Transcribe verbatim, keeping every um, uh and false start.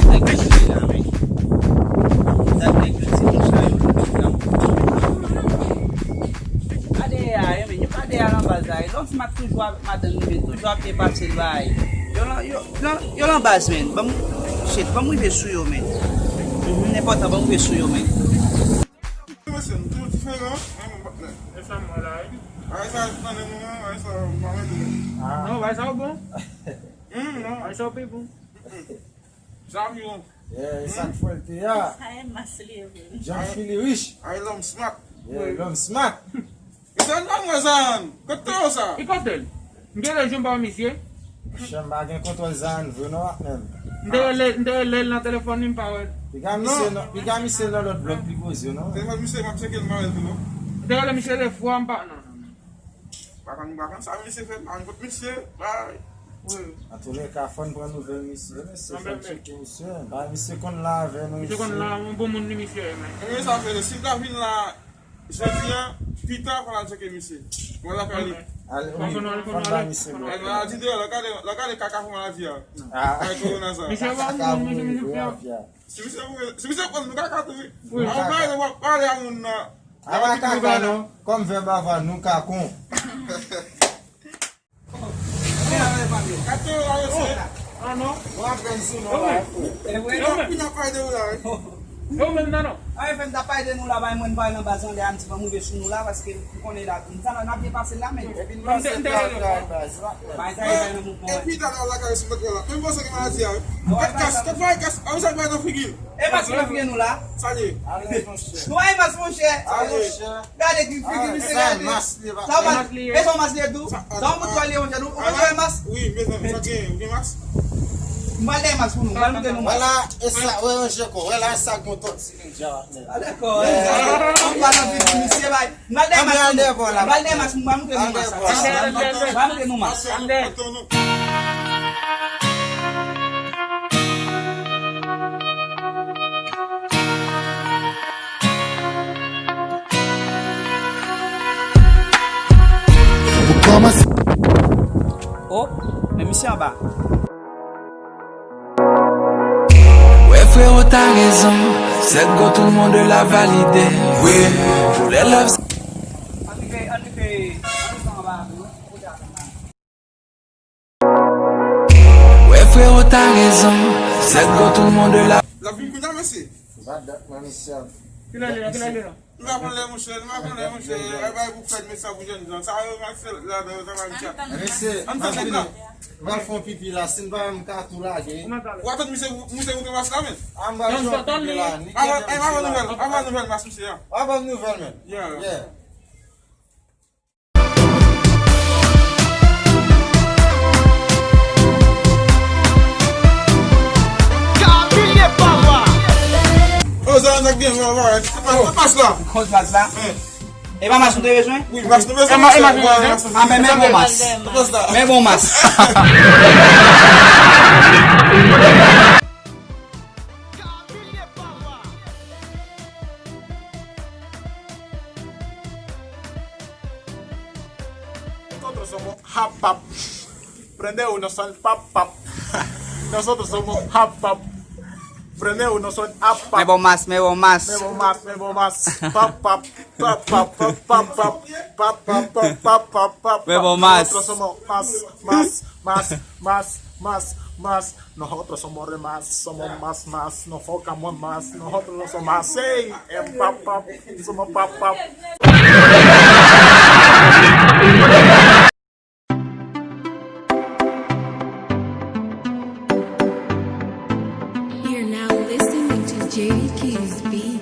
Nèg yo chire la, men. Dat nèg yo di konsa yo la. Pa dèyè a, men. Yo pa dèyè a nan baz la. Lòm Smat toujou avèk madanm li, men. Toujou ap depase l, bay. Yo lan, yo, yo, yo lan baz, men. Ban m, shit, ban m rive sou yo, men. Mhm, enpòtan, ban m rive sou yo, men. Mesye, nou toujou diferan, men, men, men. E sa m wè la, wi. Bagay sa, nan men mwen, bagay sa, m pa mèt. Non, bagay sa yo bon. Hmm, non. Bagay sa yo pi bon. Sa yo pi bon. Yeah, e sa k fè l te a. Sa e mas li ye vre. John Philly Rich. Ay, lòm Smat. Yeah, lòm Smat. Mesye, nou pa mwen sa, kote w sa? E kote l? M te rele Jean pa misye. Monchè, m pa gen kontwòl Zayann vre non, menm. M te rele, m te rele l nan telefòn li, m pa wè l. Piga misye nan, piga misye nan lòt blòk li poze non. Telefòn misye, m ap tcheke l, m pa wè l tou non. M te rele misye de fwa, m pa, non, non, non. Pa konn, pa konn sa misye fè, pa konn kot misye, bay. Wi. Antouleka, fò n pran nouvèl misye, mesye, fò n tcheke misye. Bay misye konn la avè nou isit. Misye konn la, yon bon moun li misye ye, men. Ebyen, sa fè, si l ta vin la, jodi a, pita fò n al tcheke misye. Mwen lakay li. Ale, wi, fò n ba misye lòt. Ay, maladi deyò, lè w gade, lè w gade kaka pou maladi a. Ah. Ay, kowona sa. Misye pa moun, misye, misye fè. Si misye, si misye pran nou kaka tou, wi. Wi. An pale, w ap pale a moun nan. Apa kaka non, kòm vèb ava nou kakon. Ah non. Bon, apre m sou non la. E vre non. Pi nan pale de ou la, wi. Yo menm nan non. Ay, fè m ta pale de nou la, bay mwen pale nan baz anlè a, m di ban m rive sou nou la, paske m konnen la, m sa la, n ap depase la, men. Epi n panse travay baz la. Bay travay nan mouvman. Epi talè a lakay sou mèt la. Menm panse gen maladi a, wi. Kat kas, kat bay kas, a wi sa bay nan figi. E mas ki nan figi nou la? Sa li ye? Nou pa gen mas, monchè. Gade ki figi misye gade. Sa mas li ye. E sa mas li ye tou? Sa yon bout twal li ye, monchè. Ou konn sa mas? Wi, mezanmi, sa gen, ou gen mas? M pral dèyè mas pou nou, m pral montre nou mas. Wè la, e sa, wè yon jeko, wè la, e sa gon tòt si nèg dja ap nèg. A, dakò. An pa nan figi misye, bay. M pral dèyè mas pou nou. M pral dèyè mas pou nou, m pral montre nou mas. M pral montre nou mas. Pou kòmanse. Oh, men misye anba. Wè frero ta rezon, sèt gò tout moun de la valide. Wi, pou lè love. Ann rive, ann rive, ann rive anba tou. Wè frero ta rezon, sèt gò tout moun de la. L ap vin kounye a, mesye. Ba dat mwen, mesye. Kilè li la, kilè li la? Nou pa konn lè, monchè, nou pa konn lè, monchè. Ay, bay pou fèt, mesye, pou jèn jan. Sa yo, Maxel, la, dan, sa va, mesye. Mesye, ann fè nèg la. M al fè yon pipi la, si m pa wè m ka tou lage. W atann misye, misye moute mas la, men. A, m pral fè yon pipi la. Avan, avan nouvèl, avan nouvèl mas misye a. Avan nouvèl, men. Yeah. Yeah. Oh, sa, sa gen, wè, wè. Kot mas la? Kot mas la? E pa mas nou te bezwen? Wi, mas nou bezwen. E ma-, e mas nou bezwen? A, men, men bon mas. Men bon mas. Nosotros somos hap pap. Prende uno son pap pap. Nosotros somos hap pap. Prende uno son hap pap. Men bon mas, men bon mas. Men bon mas, men bon mas. Pap pap. Pap pap pap pap pap. Pap pap pap pap pap pap. Men bon mas. Nosotros somos mas, mas, mas, mas, mas. Nosotros somos re más, somos más, más, nos enfocamos más, nosotros no somos así, en pap, pap, somos pap, pap. You're now listening to J D Keys Beat.